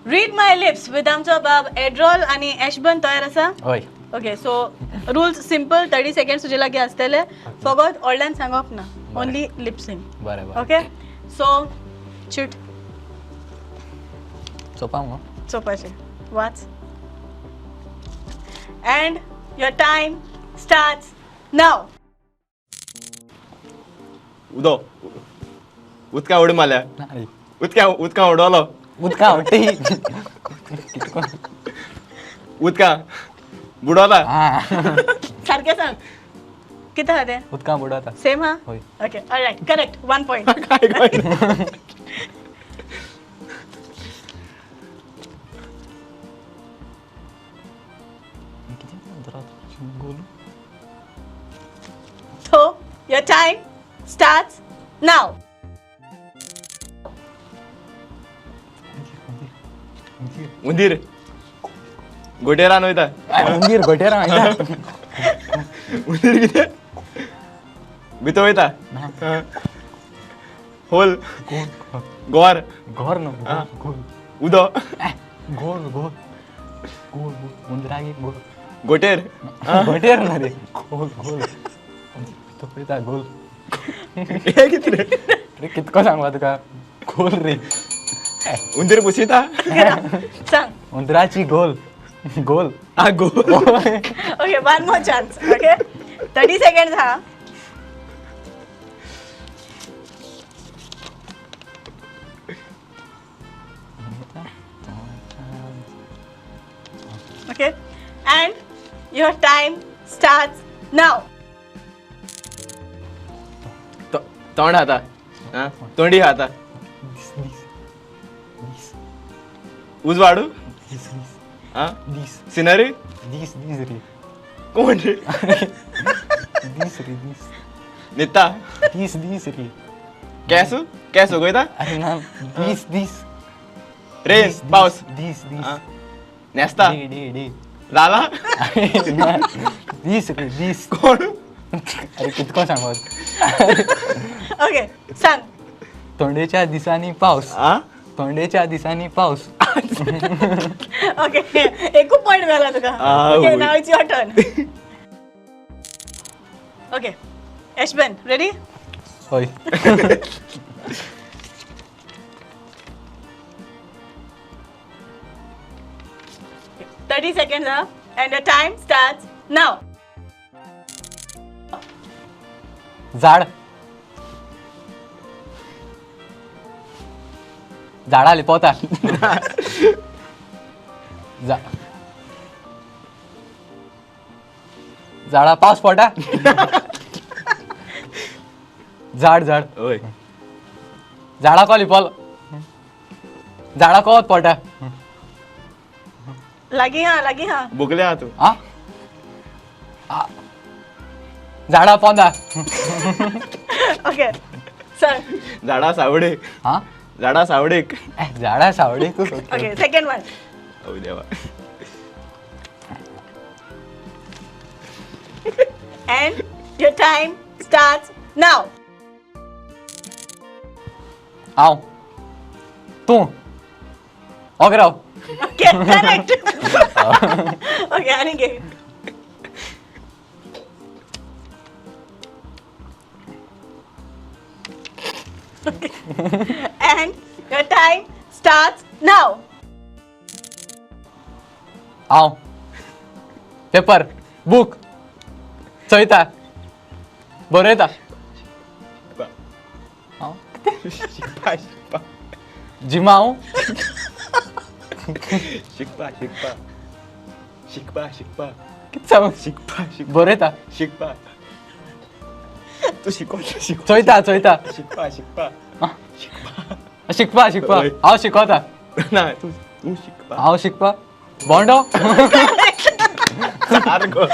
Read my lips with आमचो बाब एड्रॉल आनी एशबन तयार आसा. हय. Okay, so rules simple. 30 second तुजे लागीं आसतले. फकत व्हडल्यान सांगप ना, ओनली लिपसिंग. बरें बरें. Okay, so chit. सोपा मुगो. चोवपाचें वाच and your time starts now. उदो उदका उडी मारल्या. ना रे. उदका उदका उडवलो. उदका आवडटी. उदका बुडवला. हा. सारकें सांग, कितें आहा तें? उदका बुडवता. सेम हा. हय. Okay, alright, correct, 1 point. काय काय? So your time starts now. उंदीर गोटेरान वयता. उंदीर घोटेरा. उंदीर कितें भितर वयता होल गोर. घोर न्हू, गोल. उदो. गोल गोल गोल गोल उंदराक गोल. गोटेर. घोटेर ना रे, गोल गोल भितर वयता गोल. हे कितें रे? अरे कितको सांगपा तुका, गोल रे. उंदीर पुसिता. सांग. उंदराची गोल गोल. आ गोल. Okay, one more chance. Okay, 30 second हा. Okay, and your time starts now. तोंड खाता, तोंडी खाता. दीस दीस दीस. उजवाडू. दीस दीस. आ दीस. सिनरी. दीस दीस रे. कोण रे? दीस रे दीस. न्हिदता. दीस दीस रे. केस केस उगयता. अरे ना, दीस दीस. रेन. दीस, पावस. दीस दीस. न्हेसता. Day day day. जाला. अरे ना, दीस रे दीस. कोण? अरे कितको सांगप? ओके, सांग. थंडेच्या दिसांनी पावस. आ थंडेच्या दिसांनी पावस. ओके, एकूच पॉइंट मेळ्ळा तुका. Ah, okay, wait. Now it's your turn. Okay, Eshban, ready? हय. 30 सेकंड हा and the time starts now. झाड झाडा लिपोता जा झाडा पावस पडटा झाड झाड. हय. झाडा को लिपोल, झाडा कोत पडटा. लागीं हा, लागीं हा. बुकले आहा तूं. आ आ. झाडा पोंदा. ओके, सांग. झाडा सावडे. हा. झाडा सावडेक. ए, झाडा सावडे. Okay, second one. ओ देवा. And your time starts now. हांव तूं ओके राव. Okay, correct. ओके, आनी घे. And your time starts now. हांव पेपर बूक चोयता बरयता हांव. शिकपा शिकपा. जिमा हांव. शिकपा शिकपा शिकपा शिकपा. कितें सांगू? शिकपा शिकपा. बरयता. शिकपा तूं शिको शिको. चोयता चोयता. शिकपा शिकपा. शिकपा शिकपा. हय. हांव शिकोता. ना, तूं तूं शिकपा. हांव शिकपा बोंडो. सारको.